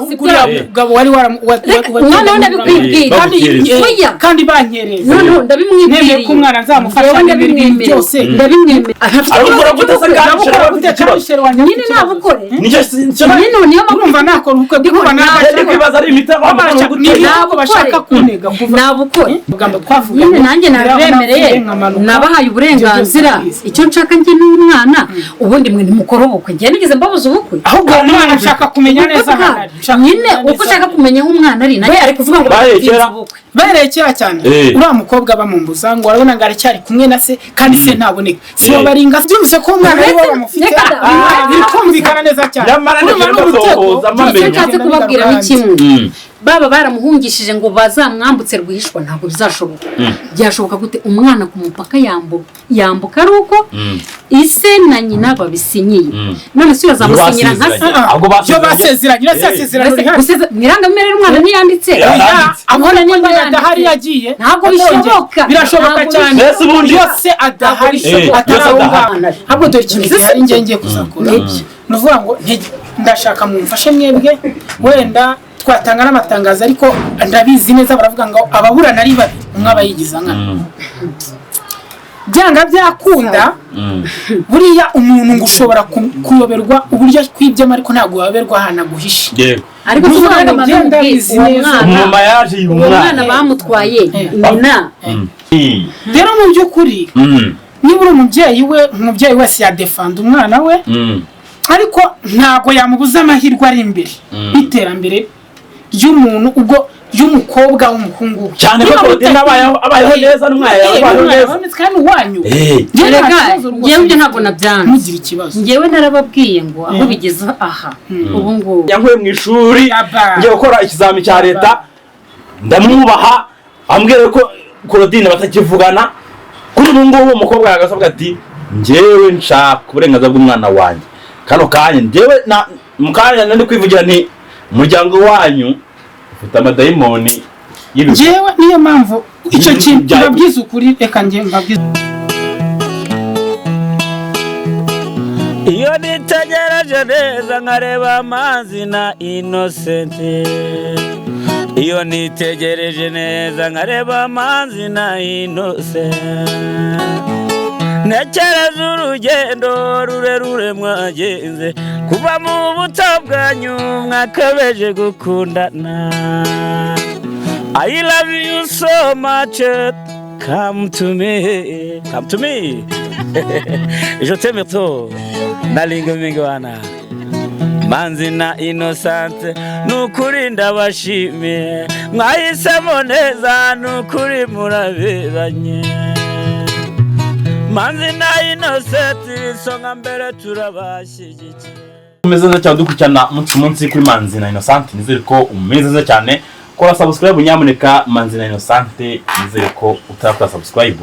Ahubwo uriya mugabo wari Umwana we ndabikwibwira. Kandi Bagukereza. Oya. kandi banyereza. Noneho ndabimwibwiriye. Nemeye ko umwana nzamufasha Njyewe n'ibindi ndabimwemereye. byose. Ndabimwemereye. Arabukora gute se kandi Nabukora Sheri gute afite kandi ikibazo? Sheri wanjye afite Nyine ikibazo? nabukore. Nicyo Nyine niyo mpamvu. Urumva nakora ubukwe, urumva Ndi kwibaza ari imiti Ni ntabwo bashaka kuntega kuva Nabukore. Amagambo twavuganye. Nyine nanjye nabemereye, nabahaye uburenganzira. Icyo nshaka njye n'umwana, ubundi mwe ntimukore ubukwe. Njye nigeze mbabuza ubukwe? Ahubwo uwo mwana nshaka kumenya neza ahantu ari. Nshaka Nyine kumenya uko neza ushaka ahantu ari. kumenya aho umwana ari, nawe ari kuvuga ngo Bahereye batinze kera. ubukwe. Bahereye kera cyane. Uriya mukobwa bamumbuza ngo arabona ngo aracyari kumwe na se, kandi se ntaboneka, si baringa byumvise ko umwana ari we bamufite. Reka da. Biri kumvikana neza cyane. Nyamara Urumva ndagenda ni umutego. basohoza Icyo amamenyo. nshatse kubabwira ni kimwe: baba baramuhungishije ngo bazamwambutse rwihishwa, ntabwo bizashoboka. Byashoboka gute? Umwana ku mupaka yambuka ari uko ise na nyina babisinyiye. None se urazamusinyira nka se? Basezeranye. Ahubwo Byo basezeranye. basezeranye, uriya sezerano rihari. Mu irangamimerere umwana ntiyanditse. Yaranditse. Abona Niba niba yanditse. adahari yagiye Ntabwo atongeye. bishoboka. Birashoboka Ntabwo cyane. Mbese ubundi- Iyo se adahari, Iyo se atarahungabana. adahari. Ahubwo dore ikintu gihari njye ngiye kuzakora, ni ukuvuga ngo ndashaka mumfashe mwebwe, wenda twatanga n'amatangazo, ariko ndabizi neza baravuga ngo ababurana ari babiri, umwe aba yigiza nkana. Byanga byakunda, buriya umuntu ngo ushobora kuyoberwa uburyo akwibyemo, ariko ntabwo wayoberwa ahantu aguhishe. Ariko Nuvuga tuvuga ngo ngo ngenda mubwire, bizi uwo neza. mwana Umumama yaje yiba uwo mwana umwana. bamutwaye nyina. Rero mu by'ukuri, niba uri umubyeyi we, umubyeyi wese yadefanda umwana we, ariko ntabwo yamubuza amahirwe ari imbere y'iterambere ry'umuntu, ubwo ry'umukobwa w'umuhungu we. Cyane ko Niba Claudine abayeho neza n'umwana Eh, yabayeho n'umwana neza. wabonetse kandi uwanyu. Njye nta Erega kibazo rwose. njyewe ibyo ntabwo nabyanze. Ntugire ikibazo. Njyewe narababwiye ngo aho bigeze aha ubu ngubu, Yankuye mu ishuri Yaba. ngiye gukora ikizami cya leta, ndamwubaha, ambwira ko Claudine batakivugana. Kuri ubu ngubu umukobwa yagasabwa ati: "Njyewe nshaka uburenganzira bw'umwana wanjye kano kanya." Njyewe na mu kanya nari kwivugira nti umuryango wanyu ufite amadayimoni y'ibigo. Njyewe niyo mpamvu icyo kintu mbabwiza ukuri, reka njye mbabwize. Iyo nitegereje neza nkareba amazi na Inosenti, iyo nitegereje neza nkareba amazi na Inosenti, ntekereza urugendo rurerure mwagenze kuva mu buto bwanyu mwakabeje gukundana. I love you so much, come to me, come to me, je t'aime trop, nalinga mingi wana. Manzi na Inosante, nukuri ndabashimiye, mwahisemo neza, nukuri muraberanye. Manzi na Inosante, isonga mbere, turabashyigikiye. Umeze neza cyane, dukurikirana umunsi ku munsi kuri Manzi na Innocente. Nizere ko umeze neza cyane. Kora subscribe nyamuneka, Manzi na Innocente. Nizere ko utarakora subscribe,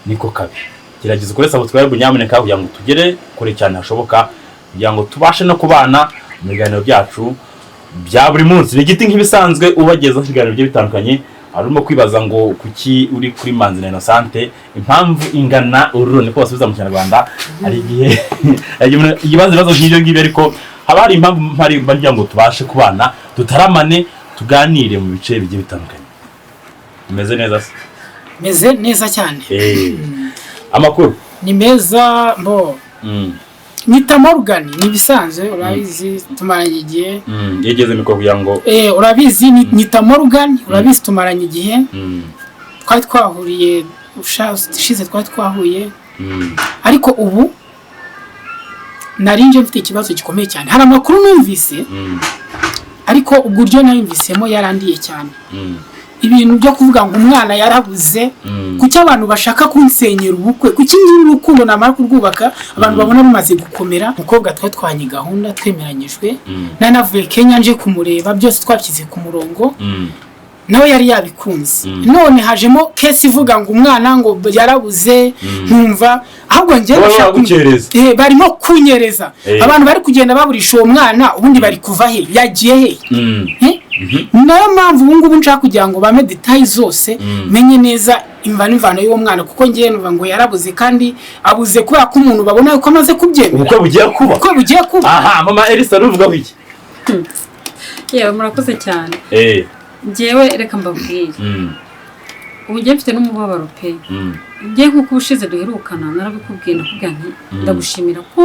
niko kabi. Gerageza ukore subscribe nyamuneka, kugira ngo tugere kure cyane hashoboka, kugira ngo tubashe no kubana mu biganiro byacu bya buri munsi. Ni igiti nk'ibisanzwe ubagezaho ibiganiro bigiye bitandukanye. Arimo kwibaza ngo kuki uri kuri Manzi na Innocente? Impamvu ingana ururo, niko basubiza mu Kinyarwanda. Hari igihe umuntu yibaza ibibazo nk'ibyo ngibyo, ariko haba hari impamvu mpari mba ngo tubashe kubana, dutaramane, tuganire mu bice bigiye bitandukanye. Umeze neza se? Meze neza cyane. Amakuru? Ni meza mbo. Nita Morgan, ni ibisanzwe, urabizi tumaranye igihe. Yegeze mikoro kugira ngo Urabizi nita Morgan, urabizi tumaranye igihe. Twari twahuriye ushize, twari twahuye, ariko ubu nari nje mfite ikibazo gikomeye cyane. Hari amakuru numvise, ariko ubwo buryo nayumvisemo yarandiye cyane. Ibintu byo kuvuga ngo umwana yarabuze, kuki abantu bashaka kunsenyera ubukwe? Kuki nyiri urukundo namara kurwubaka abantu babona rumaze gukomera? Umukobwa twari twanye gahunda, twemeranyijwe, nanavuye Kenya nje kumureba, byose twabishyize ku murongo, nawe yari yabikunze. None hajemo case ivuga ngo umwana ngo yarabuze. Nkumva ahubwo njyewe Baba bashaka bagukereza. Barimo kunyereza. Abantu bari kugenda baburisha uwo mwana, ubundi bari kuva he? Yagiye he? Eh? Niyo mpamvu ubu ngubu nshaka kugira ngo bame détails zose, menye neza imva n'imvano y'uwo mwana, kuko ngewe numva ngo yarabuze, kandi abuze kubera ko umuntu babona ko amaze kubyemera. Ubukwe bugiye kuba. Ubukwe bugiye kuba. Aha mama Elisa, ruvugaho iki? Yewe, murakoze cyane. Njyewe reka mbabwire, ubu njye mfite n'umubabaro pe. Njye nk'uko ubushize duherukana narabikubwiye, ndakubwira nti ndagushimira ko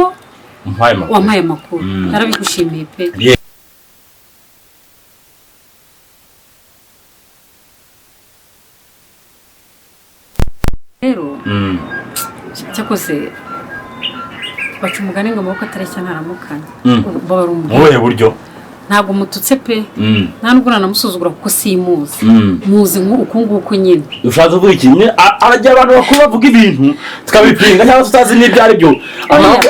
Umpaye amakuru. wampaye amakuru. Narabigushimiye pe. Rero cyakoze baca umugani ngo amaboko atareshya ntaramukanya. Ubabara Mu umuntu. buhe buryo? Ntabwo mututse pe, nta nubwo nanamusuzugura kuko simuzi. Muzi uku nguku nyine. Ushatse kuvuga iki nyine? Aragira abantu bakuru bavuga ibintu tukabipinga cyangwa tutazi n'ibyo ari byo.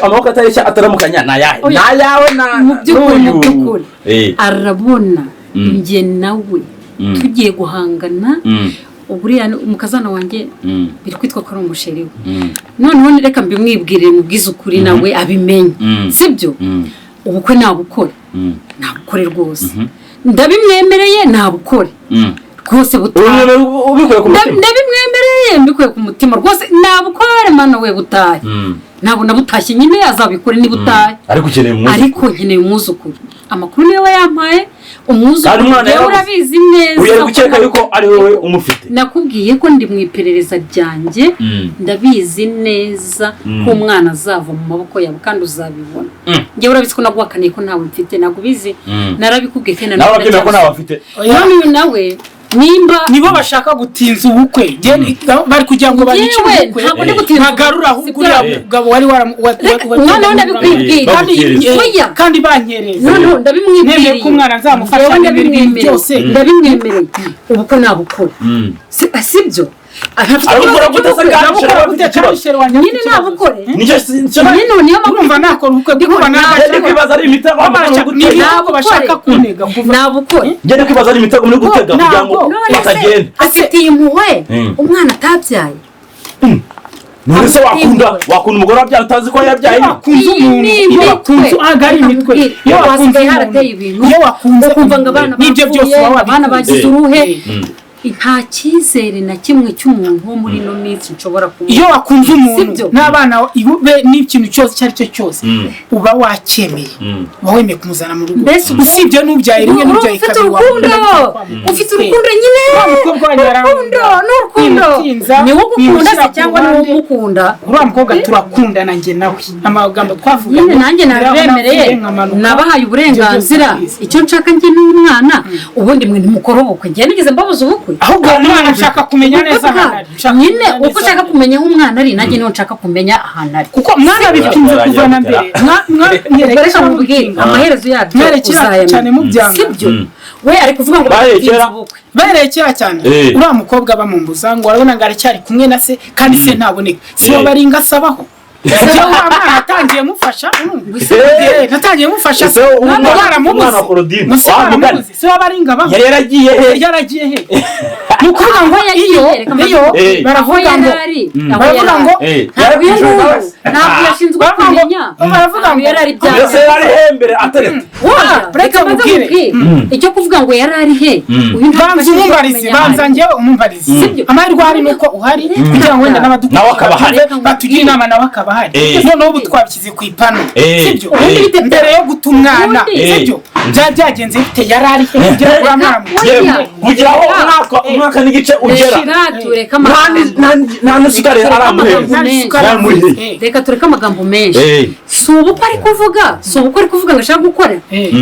Amaboko atareshya ataramukanya ni ayahe? Oya. Ni ayawe na Mu by'ukuri, mu n'uyu. by'ukuri arabona njye nawe tugiye guhangana. Uburiya umukazana wanjye biri kwitwa ko ari umusheri we. Noneho reka mbimwibwirire, mubwize ukuri nawe abimenye. Sibyo? Ubukwe nabukore. Nabukore rwose, ndabimwemereye, nabukore rwose butahe. Ubikuye ku mutima? Ndabimwemereye mbikuye ku mutima rwose, nabukore mana we, butahe. Ntabwo nabutashye nyine, azabikore niba utahe. Ariko ukeneye umwuzukuru. Ariko nkeneye umwuzukuru. Amakuru niwe wayampaye, umwuzukuru. Kandi umwana Njyewe yarabuze. urabizi neza Uyu ari ko gukeka yuko ari wowe umufite. Nakubwiye ko ndi mu iperereza ryanjye. Ndabizi neza ko umwana azava mu maboko yawe kandi uzabibona. Njyewe urabizi ko naguhakaniye ko ntawe mfite, ntabwo ubizi? Narabikubwiye kandi Nawe urabyemera ko ntawe afite? Oya. None uyu nawe nimba Nibo bashaka gutinza ubukwe. Bari kugira ngo babice Yewe, ubukwe, ntabwo ndi gutinza bagarure ahubwo ubukwe. uriya mugabo wari Reka, umwana we ndabikwibwira. Kandi Bagukereza. Oya. kandi banyereza. Noneho ndabimwibwiriye. Nemeye ko umwana nzamufasha Njyewe n'ibindi bintu ndabimwemereye. byose. Ndabimwemereye, ubukwe nabukore. Sibyo? Ntafite Arabukora ikibazo gute se cy'ubukwe. kandi Nabukora Sheri gute afite ikibazo? kandi Sheri wanjye afite Nyine ikibazo? nabukore. Nicyo Nyine niyo mpamvu Urumva nakora ubukwe kuba Njye ndi kwibaza ari imitego muri gutega. Ntabwo bashaka kuntega kuva Nabukore. Njye ndi kwibaza ari imitego muri gutega kugira ngo Ntabwo. None se batagenda. afitiye impuhwe umwana atabyaye? None se wakunda umugore wabyaye utazi ko yabyaye? Iyo wakunze umuntu, Ni iyo imitwe. wakunze, aga ari imitwe. Iyo wakunze Hasigaye umuntu, harateye ibintu, iyo wakunze ukumva ngo abana n'ibyo byose bapfuye, waba abana wabikunze. bagize uruhe. Nta cyizere na kimwe cy'umuntu wo muri ino minsi nshobora kubona. Iyo wakunze umuntu Sibyo? n'abana be n'ikintu cyose icyo ari cyo cyose uba wacyemeye, uba wemeye kumuzana mu rugo. Mbese Usibye n'ubyaye rimwe, n'ubyaye ufite kabiri, urukundo, ufite urukundo nyine. Wa mukobwa wanyu Urukundo arankunda. ni urukundo. Wimutinza, Ni wowe ugukunda se wimushyira ku cyangwa ni wowe ruhande. umukunda? Uriya mukobwa turakundana njye nawe, amagambo twavuganye Nyine nanjye nabemereye, nabahaye uburenganzira. Icyo nshaka njye n'umwana, ubundi mwe ntimukore ubukwe. Njye nigeze mbabuza ubukwe? Ahubwo uwo mwana nshaka kumenya neza ahantu ari. Nshaka Nyine kumenya uko neza ushaka ahantu ari. kumenya aho umwana ari, nanjye niho nshaka kumenya ahantu ari. Kuko mwanabipinze kuva na mbere. Ubwo reka mubwire amaherezo yabyo Mwerekera uzayamenya. cyane mubyanga. Sibyo? We ari kuvuga ngo Barekera. batinze ubukwe. Bahereye kera cyane. Uriya mukobwa bamumbuza ngo arabona ngo aracyari kumwe na se, kandi se ntaboneka, si baringa asabaho. Njyewe uriya mwana natangiye mufasha, urumva? Natangiye mufasha. Ese Baramubuze. umwana wa Claudine, Musi wa mugani. baramubuze, si baringa baho. Yari yaragiye he? Yaragiye he? Ni ukuvuga ngo Aho yagiye, iyo reka mbanze iyo mubwire. baravuga Aho ngo yari ari, aho baravuga yari ngo ari. Yari Ntabwo ku ishuri uyu nawe. ntabwo yashinzwe Baravuga ngo- kumenya. baravuga Ntabwo ngo- yari ari Mbese byanze. yari hembere ateretse? Oya, Reka reka mbanze mubwire. mubwire. Icyo kuvuga ngo yari ari he, uyu ntabwo Banza ashinzwe umumbarize. kumenya Banza aho ari. njyewe umumbarize. Sibyo? Amahirwe ahari ni uko uhari, kugira ngo wenda Nawe akaba ahari. n'abadukuriye batugire inama, nawe akaba ahari. Noneho ubu twabishyize ku ipanu, sibyo? Ubundi bite- Mbere yo guta umwana, Ubundi- sibyo, byari byagenze bite? Yari ari he kugira ngo uriya mwana Oya. Yewe, kugira aho umwaka n'igice ugera, Reka tureke nta amagambo. nta n'isukari aramuhereza. Reka Isukari Yaramuhiye. Reka tureke amagambo menshi. Si ubukwe ari kuvuga, si ubukwe ari kuvuga ngo ashaka gukora.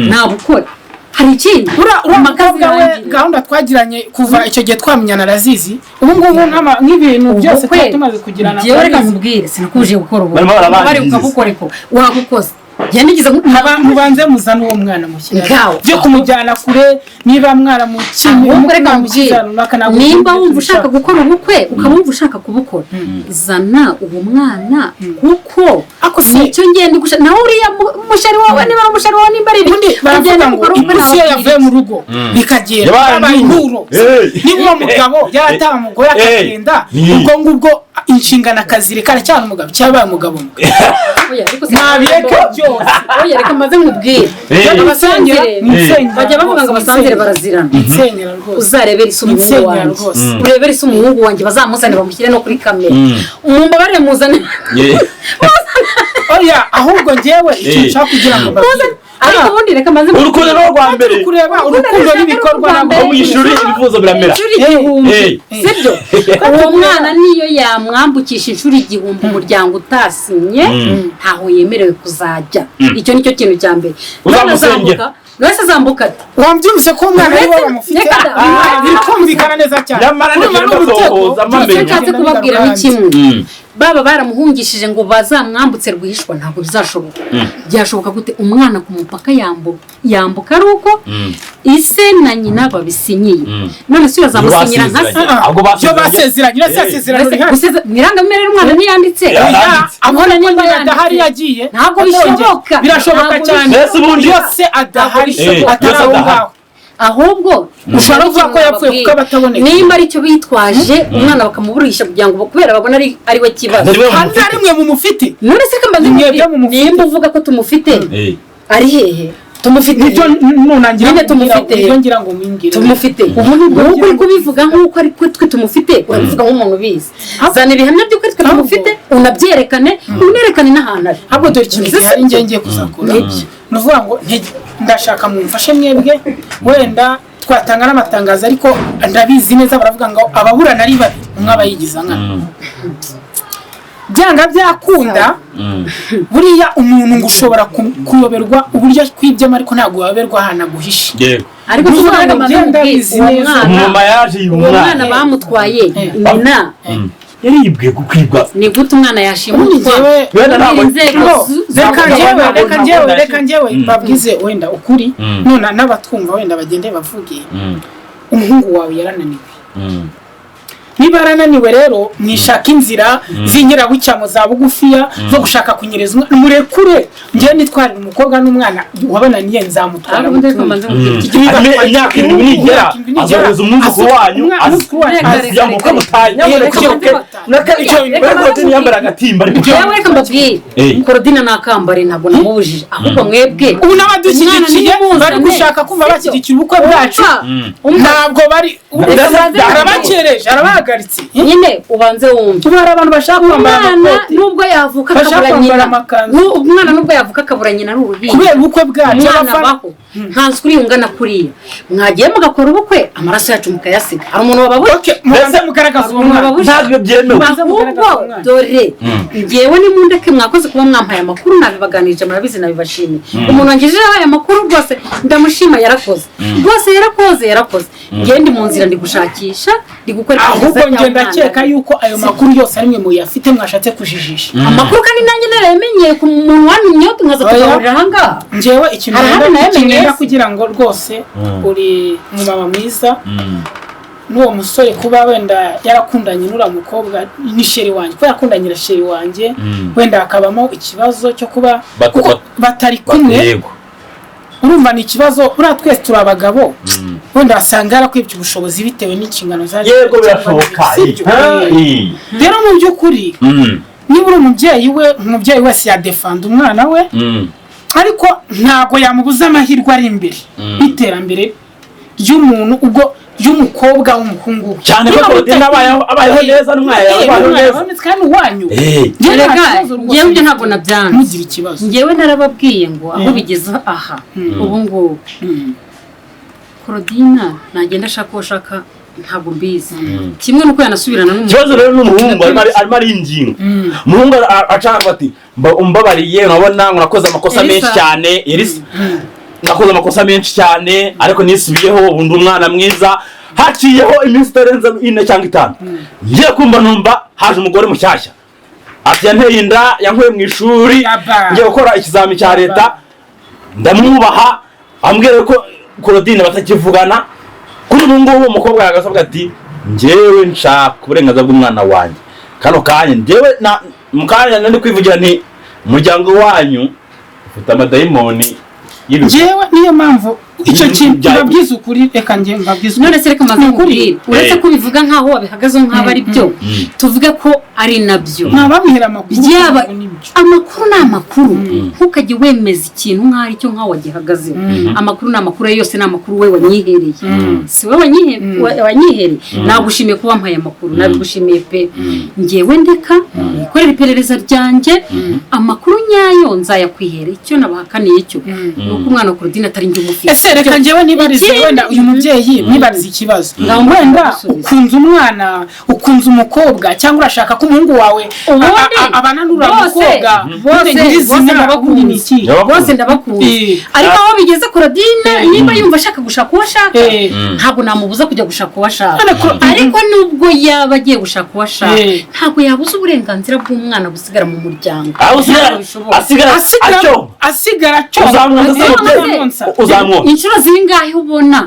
Nabukora, hari ikindi. Uriya Impaka mukobwa we, zirangire. gahunda twagiranye kuva icyo gihe twamenyana arazizi. Ubu ngubu nk'ibintu byose Ubukwe, tuba tumaze kugirana njyewe reka turabizi. nkubwire, sinakubujije gukora ubukwe. Barimo barabangiza. Bari ukabukora ko wabukoze, njye nigeze Mubanze muzane uwo mwana mushyira Ngaho. byo kumujyana kure, niba mwaramukinye Ahubwo reka mwamushyize nkubwire, ahantu runaka, ntabwo nimba tujya wumva ushaka tubishaka. gukora ubukwe, ukaba wumva ushaka kubukora, zana uwo mwana kuko Ako se- nicyo ngenda gushaka. Nawe uriya musheri wawe, niba ari umusheri wawe, nimba ari Ubundi baravuga ugenda ngo gukora ubukwe, ipusi iyo nababwira yavuye iki? mu rugo bikagenda Yabaye yabaye inturo. inturo. Niba uwo mugabo yarataha umugore akagenda, ubwo ngubwo inshingano akazireka, aracyari umugabo cyangwa yabaye umugabo mwe? Oya, ariko se- Nabireke byose. Oya, reka maze nkubwire. Abasangira Abasanzire bajya bavuga ngo abasanzire barazirana. Nsenyera rwose. Uzarebere ise umuhungu Nsenyera wanjye. rwose. Urebere ise umuhungu wanjye, bazamuzane bamushyire no kuri kamera. Mumbabarire muzane. Oya, ahubwo njyewe icyo nshaka kugira ngo mbabwire Ariko ubundi reka mbanze Urukundo ni urwa mbere. Kureba urukundo n'ibikorwa ntabwo. Aho mu ishuri ibifuzo biramera. Inshuro 1000, sibyo? Uwo mwana niyo yamwambukisha inshuro 1000 umuryango utasinye, ntaho yemerewe kuzajya. Icyo nicyo kintu cya mbere. Uzamusengera. None azambuka ate? Wabyumvise ko umwana ari we bamufite. Reka da. Biri kumvikana neza cyane. Nyamara Urumva nibyo ni umutego. basohoza amamenyo. Icyo nshatse kubabwira ni kimwe: Mm. baba baramuhungishije ngo bazamwambutse rwihishwa, ntabwo bizashoboka. Byashoboka gute umwana ku mupaka yambuka ari uko ise na nyina babisinyiye? None se uyazamusinyira nka se? Basezeranye. Ahubwo Byo basezeranye. basezeranye, urasezerano rihari. Mu irangamimerere umwana ntiyanditse. Yaranditse. Avuga ko Niba nyina yanditse. adahari yagiye. Ntabwo atongeye. bishoboka. Birashoboka Ntabwo cyane. Mbese ubundi Iyo se adahari, atari Yose aho adahari. ngaho, Ahubwo ushobora kuvuga ko yapfuye kuko aba ataboneka. Nimba aricyo bitwaje, umwana bakamuburisha kugira ngo kubera babona ari we kibazo. Ari we Hanze mufite. hari mwe mumufite. None se kambaze, Ni mwebwe mumufite. nimba uvuga ko tumufite, ari hehe tumufite? Nibyo nunangira Nyine tumufite. Nibyo ngira ngo mwimbwire. Tumufite Ubu nibwo nk'uko ngira uri ngo- kubivuga, nk'uko ari twe tumufite, urabivuga nk'umuntu ubizi. Zana ibihamya by'uko ari twe tumufite, unabyerekane, unerekane n'ahantu ari. Ahubwo dore ikintu Ese gihari ngiye ngiye kuzakora. Nibyo. Ni ukuvuga ngo ndashaka mumfashe mwebwe, wenda twatanga n'amatangazo, ariko ndabizi neza baravuga ngo ababurana ari babiri, umwe aba yigiza nkana. Byanga byakunda, buriya umuntu ngo ushobora kuyoberwa uburyo kwibyemo, ariko ntabwo wayoberwa ahantu aguhishe. Yego. Ariko Ni tuvuga ukuvuga ngo ngo ngenda mubwire, bizi uwo neza. mwana, Umumama yaje yiba uwo umwana. mwana bamutwaye nyina. Yaribwe gukwibwa. Ni gute umwana yashimutwa? Njyewe Wenda ntabwo- Inzego No, reka njyewe, reka njyewe, ntabwo- reka njyewe babwize wenda ukuri, none n'abatwumva wenda bagende bavuge. Umuhungu wawe yarananiwe. Niba yarananiwe rero, mwishaka inzira z'inyirabucyamo za bugufiya zo gushaka kunyereza umwana. Murekure, njyewe nitwarira umukobwa n'umwana wabananiye, nzamutwara. Ahubwo reka mutunge. mbanze mubwire. Hanyuma imyaka 7 nigera, azohereza umwuzukuru wanyu. Umwuzukuru wanyu. Kugira ngo uko mutaye nyamuneka Reka yambara agatimba ariko. Yewe, reka mbabwire. Korodina nakambare, ntabwo namubujije, ahubwo mwebwe Ubu n'abadushyigikiye Umwana bari gushaka kumva sibyo? bashyigikira ubukwe bwacu. Umva, Ntabwo bari, arabakereje, arabahagaritse. Nyine ubanze wumve. Ubu hari abantu bashaka kwambara Umwana amakoti, nubwo yavuka bashaka akabura kwambara nyina, amakanzu. Umwana nubwo yavuka akabura nyina ari uruhinja, kubera ubukwe bwacu, umwana abafana. abaho nkansi uriya ungana kuriya. Mwagiye mugakora ubukwe, amaraso yacu mukayasiga, hari umuntu wababura? Okay, mubanze mugaragaza uwo mwana. Umuntu Ntabwo byemewe. Mubanze mugaragaze Ahubwo umwana. dore ngewe nimundeke, mwakoze kuba mwampaye amakuru, nabibaganirije, murabizi, nabibashimiye. Umuntu wangejejeho aya makuru rwose ndamushima, yarakoze rwose, yarakoze, yarakoze. Ngewe ndi mu nzira, ndi gushakisha, ndi gukora iperereza Ahubwo ry'aho njye mwana ndakeka ari. yuko ayo makuru yose ari mwe muyafite, mwashatse kujijisha. Amakuru kandi nanjye narayamenyeye ku muntu wantumyeho, nkaza Oya. tugahurira ahangaha. Njyewe ikintu Hari ahandi nayamenye nenda se. kugira ngo rwose uri umumama mwiza n'uwo musore, kuba wenda yarakundanye n'uriya mukobwa ni chéri wanjye, kuba yarakundanye na chéri wanjye, wenda hakabamo ikibazo cyo kuba kuko batari kumwe. Urumva ni ikibazo, buriya twese turi abagabo, wenda wasanga yarakwibye ubushobozi bitewe n'inshingano zaje. Yego, birashoboka. Sibyo? Rero mu by'ukuri, niba uri umubyeyi we, umubyeyi wese yadefanda umwana we, ariko ntabwo yamubuza amahirwe ari imbere y'iterambere ry'umuntu, ubwo ry'umukobwa w'umuhungu we. Cyane ko Niba Claudine abayeho neza n'umwana Eh, yabayeho n'umwana neza. wabonetse kandi wanyu. Njyewe nta Erega, kibazo rwose. njyewe ibyo ntabwo nabyanze. Ntugire ikibazo. Njyewe narababwiye ngo aho bigeze aha ubu ngubu, Claudine nagenda ashaka uwo ashaka, ntabwo mbizi, kimwe nuko yanasubirana n'umuntu. Ikibazo rero ni umuhungu arimo aringinga. Umuhungu acanga ati: "Umbabariye, urabona ngo nakoze amakosa Elisa. menshi cyane, Elisa, nakoze amakosa menshi cyane, ariko nisubiyeho, ubu ndi umwana mwiza." Haciyeho iminsi itarenze 4 cyangwa 5, ngiye kumva numva haje umugore mushyashya ati: "Yanteye inda, yankuye mu ishuri, Aba. ngiye gukora ikizami cya leta, ndamwubaha." Ambwira ko Claudine batakivugana. Kuri ubu ngubu umukobwa yagasabwa ati: "Njyewe nshaka uburenganzira bw'umwana wanjye kano kanya." Njyewe na mu kanya nari kwivugira nti umuryango wanyu ufite amadayimoni y'ibigo. Njyewe niyo mpamvu Icyo kintu mbabwiza ukuri, reka njye mbabwize ukuri. None se reka maze Ni ukuri. nkubwire, uretse Eh. ko ubivuga nk'aho wabihagazeho nk'aho ari byo, tuvuge ko ari nabyo. Ntababwira amakuru Byaba ntabwo nibyo. amakuru ni amakuru, ntukajye wemeza ikintu nk'aho aricyo, nk'aho wagihagazeho. Amakuru ni amakuru, ayo yose ni amakuru we wanyihereye, si wowe wanyihereye. Nagushimiye kuba wampaye amakuru, nabigushimiye pe. Ngewe ndeka nikorera iperereza ryanjye, amakuru nyayo nzayakwihera. Icyo nabahakaniye cyo ni uko umwana wa Claudine atari njye umufite. Ese reka njyewe nibarize, wenda uyu mubyeyi nibarize ikibazo. Ngaho Wenda gusubiza. ukunze umwana, ukunze umukobwa, cyangwa urashaka ko umuhungu wawe Ubundi abana n'uriya mukobwa bose nyine nyirizina bose ubundi ni ndabakunze. iki? Ndabakunze. Bose ndabakunze. Ariko aho bigeze, Claudine niba yumva ashaka gushaka uwo ashaka, ntabwo namubuza kujya gushaka uwo ashaka. Ariko nubwo yaba agiye gushaka uwo ashaka, ntabwo yabuza uburenganzira bw'umwana gusigara mu muryango. Aho usigara Ntabwo bishoboka. asigara Asigara acyo asigara cyo. Uzamwonsa se mubyeyi? Uzamwonsa. Uzamwonsa. Inshuro zingahe ubona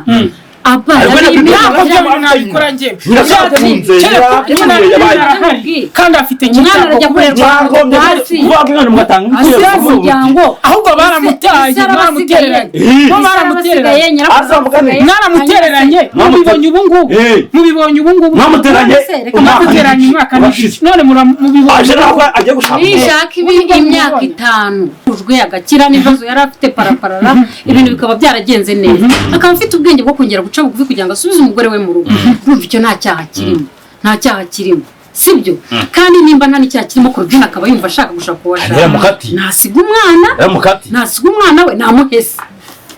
abana Ariko b'imyaka Ntabwo byo Nyina- nabikora njyewe. Nyirakunze, Kereka nyirakunze yabaye. arahari kandi afite Umwana ikirango arajya kubera kurerwa. Mwagombye Hasi. kuvuga ko umwana mugatanga Hasi y'umuryango. Ahubwo baramutaye, Ese arabasigaye. mwaramutereranye. Bo baramutereranye. Azavuga ni- Mwaramutereranye. Mubibonye ubu ngubu. Mubibonye ubu ngubu. Mwamuteranye Reka umwaka Mwamutereranye n'igice. umwaka n'igice. Urashize. None mubibonye. Aje nawe agiye gushaka umugore. Nishaka ibi imyaka 5 ujwe agakira n'ibibazo yari afite paraparara, ibintu bikaba byaragenze neza, akaba afite ubwenge bwo kongera guca bugufi kugira ngo asubize umugore we mu rugo, urumva icyo nta cyaha kirimo, nta cyaha kirimo, sibyo? Kandi nimba nta n'icyaha kirimo, Claudine akaba yumva ashaka gushaka uwo ashaka, Yaramukatiye. nasiga umwana. Yaramukatiye. Nasiga umwana we, namuhese se?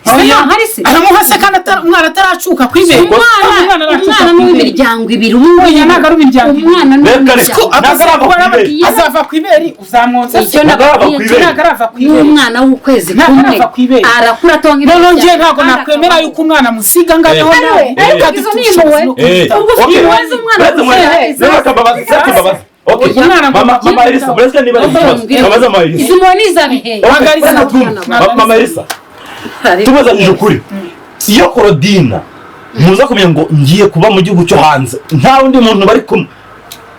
Oya. Ntahari se? Aramuha se kandi umwana ataracuka ku ibere? Umwana Umwana aracuka umwana ku ni ibere. uw'imiryango ibiri ubu ngubu. Oya, ntabwo ari uw'imiryango ibiri. Umwana ni Reka reka. uw'imiryango. Ntabwo arava ku ibere. Azava ku ibere, uzamwonsa se? Icyo Ntabwo arava ku nababwiye ibere. Ntabwo arava ku ibere. n'umwana w'ukwezi Ntabwo kumwe arava ku ibere. arakura atonga ibere Noneho njyewe rya- ntabwo kandi nakwemera akabaho. yuko umwana musiga ngaho nawe. Eh. Kandi Izo dufite ni impuhwe. ubushobozi bwo kumwitaho. Ubwo ufite Okay. impuhwe z'umwana Uretse gusa. reka mbabaze, reka mbabaze. Okay. Umwana ngo Mama mama Elisa, uretse niba ari ikibazo. Mbabaze mama Elisa. Izi mpuhwe ni iz'abihehe. Okay, Hagarika. reka twumve. Mama Elisa, tubazanyije ukuri. Iyo Claudine muza kumenya ngo ngiye kuba mu gihugu cyo hanze, nta wundi muntu bari kumwe.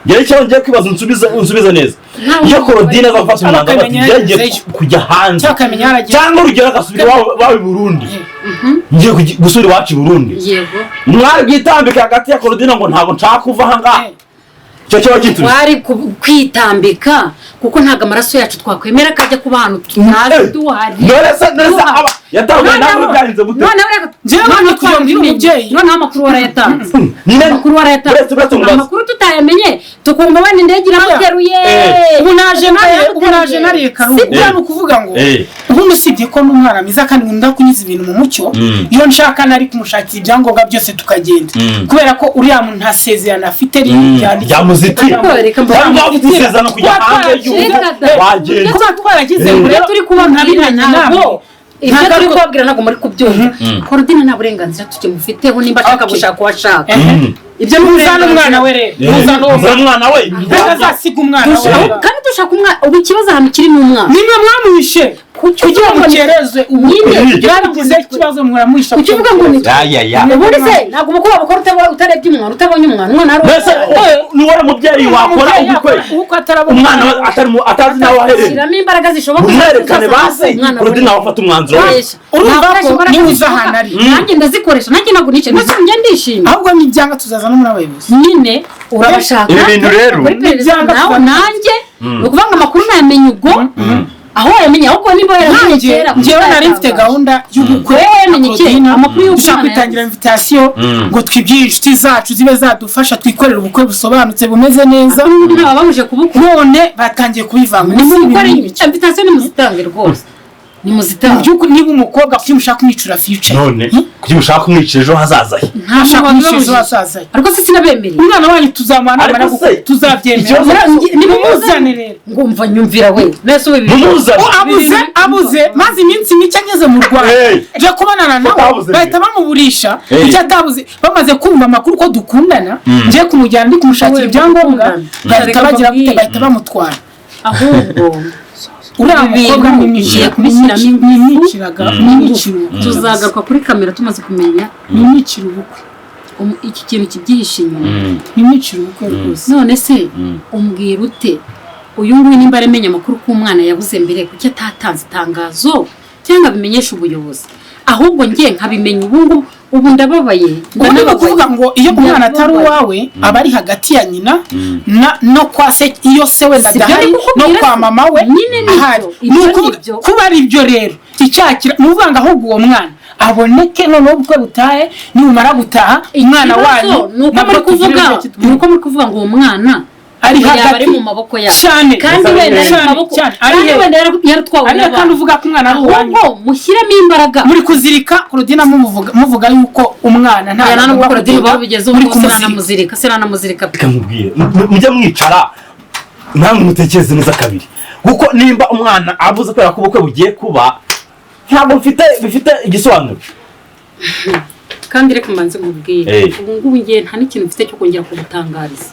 Njyewe icyo ngiye kwibaza, unsubize neza. Nta wundi Iyo muntu Claudine bari aza gufata umwanzuro ati Akamenya ngiye yagezeyo. kujya hanze. Cyangwa akamenya yaragiye. Cyangwa urugero agasubira iwabo i Burundi. Ngiye gusubira iwacu i Burundi. Yego. Mwari bwitambike hagati ya Claudine ngo ntabwo nshaka kuva aha ngaha. Icyo kiba gituje. Wari kwitambika kuko ntabwo amaraso yacu twakwemera ko ajya kuba ahantu tutazi duhari. None se aba yatanguye nawe byarinze gute? Noneho reka Njyewe noneho ntabwo kugira ngo twabimenye. umubyeyi. Noneho amakuru warayatanze. Nyine Amakuru warayatanze. uretse umubaze. Amakuru tutayamenye tukumva wenda indege iramuteruye. Ubu naje nariye karungu. Sibyo? Buriya ni ukuvuga ngo ubundi usibye ko n'umwana mwiza kandi nkunda kunyuza ibintu mu mucyo, iyo nshaka nari kumushakira ibyangombwa byose tukagenda, kubera ko uriya muntu nta sezerano afite ryanditse. Ryamuzitira. Ariko reka mbabaze. Cyangwa waba ufite isezerano kujya hanze y'igihugu Reka da. wagenda. Kuba twaragize ngo Ibyo rero turi kubabwira ntabwo ibyo Ntabwo turi ariko- kubabwira ntabwo muri kubyumva. Claudine nta burenganzira tukimufiteho nimba ashaka Okay. gushaka uwo ashaka. Ibyo ni uzana umwana we rero, uzana uwo Uzana mwana. umwana we. Ntabwo azasiga umwana we. Kandi dushaka umwana, ubu ikibazo ahantu kiri ni umwana. Nimwe mwamwishe Kuki kugira uvuga ngo ngo ni- mukereze ubu Nyine, byabigize ikibazo, muramwisha. Kuki uvuga ngo ni Ya ya ya. Ubundi se ntabwo umukobwa wabukora utarebye umwana, utabonye umwana, umwana ari Mbese ni wowe mubyeyi wakora ubukwe Ubukwe atarabona umwana we atari atazi nawe aherereye? Shyiramo imbaraga zishoboka Mwerekane basi umwana Claudine nawe afata umwanzuro we. Koresha. Urumva Nakoresha ko imbaraga niba uza zishoboka. ahantu ari. Nanjye ndazikoresha, nanjye ntabwo nicaye ndetse njye ndishimye. Ahubwo nibyanga tuzaza no muri abayobozi. Nyine urabashaka Ibi bintu rero. Bakora iperereza Nibyanga nawe tuzaza. nanjye ni ukuvuga ngo amakuru nayamenye ubwo aho wayamenye, ahubwo niba wayamenye Nanjye kera njyewe nari mfite gahunda y'ubukwe Wowe wamenye na iki? Claudine. Amakuru y'uko Dushaka umwana kwitangira yabuze. invitation ngo twibwire inshuti zacu zibe zadufasha, twikorere ubukwe busobanutse bumeze neza. Ntabwo babuje kubukora. None batangiye kubivanga. Nimukore Ni ibiki? invitation, nimuzitange rwose, Mu nimuzitange. by'ukuri niba umukobwa kuki mushaka kumwicira future? None kuki mushaka kumwicira ejo hazaza he? Nta Mushaka muntu kumwicira ejo wabibabujije. hazaza he? Ariko se sinabemereye? Umwana wanyu tuzamuha Ariko namara se, gukura tuzabyemera. Nimumuzane Nimumuzane rero. Ngumva nyumvira we nese ubu Mumuzane. O, abuze maze iminsi mike ageze mu Rwanda, Hey. nje kubonana nawe Atabuze. bahita bamuburisha. Hey. Icyo atabuze, bamaze kumva amakuru ko dukundana, ngiye kumujyana ndi kumushakira Wowe ibyangombwa, mukundana. bahita Reka bagira gute? mbabwire. Bahita bamutwara. Ahubwo Uriya ibi mukobwa bintu nimwicira ngiye kubishyiramo ingufu. nimwiciraga nimwicira ubukwe. Tuzagaruka kuri kamera tumaze kumenya Nimwicira ubukwe. Iki kintu kibyihishe inyuma. Nimwicira ubukwe rwose. None se umbwira ute, uyu nguyu nimba aramenya amakuru ko umwana yabuze mbere, kuki atatanze itangazo cyangwa abimenyeshe ubuyobozi? Ahubwo ngiye nkabimenya ubu ngubu, ubu ndababaye. Ubu ni Ndanababaye. ukuvuga ngo iyo umwana atari Ndababaye. uwawe, aba ari hagati ya nyina na no kwa se, iyo se wenda Si byo adahari, ndi no kukubwira kwa se? mama we Nyine ni ahari. ibyo. Ni Ibyo ni ukuvuga ibyo. kuba ari byo rero icyaha ni ukuvuga ngo ahubwo uwo mwana aboneke, noneho ubukwe butahe, nibumara gutaha umwana Ikibazo wanyu ni uko nabwo muri tugire kuvuga icyo kitubwira. ni uko muri kuvuga ngo uwo mwana Ari yaba hagati. ari mu maboko yabo Cyane. kandi wenda ari mu Cyane, maboko cyane. Ari kandi he? wenda yaratwawe Ariko kandi n'abantu. uvuga ko umwana ari uwanyu. Ahubwo mushyiremo imbaraga. Muri kuzirika Claudine, muvuga muvuga yuko umwana nta Yana agomba nubwo Claudine kugenda, babigezeho muri ngo kumuzirika. sinanamuzirika, sinanamuzirika. Reka nkubwire, mujye mwicara namwe mutekereze neza kabiri, kuko nimba umwana abuze kubera ko ubukwe bugiye kuba, ntabwo mfite bifite igisobanuro. Kandi reka mbanze nkubwire, ubu ngubu ngiye, nta n'ikintu mfite cyo kongera kugutangariza.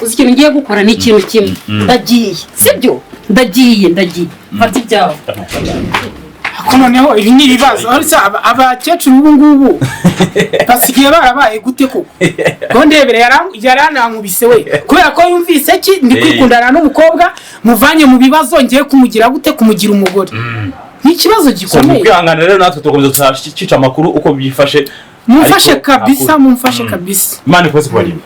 Uzi ikintu ngiye gukora? Ni ikintu kimwe, ndagiye, sibyo? Ndagiye, ndagiye, mfata ibyawe. Ko noneho ibi ni ibibazo. Uretse abakecuru ubu ngubu basigaye barabaye gute koko? Ngo ndebere, yaranankubise we, kubera ko yumvise ki ndi kwikundana n'umukobwa muvanye mu bibazo, ngiye kumugira gute, kumugira umugore. Ni ikibazo So, mu gikomeye. kwihangana rero, natwe tugakomeza tuzacica amakuru uko byifashe. Mumfashe Ariko kabisa. nta Mumfashe kabisa. Imana ikomeze kubarinda.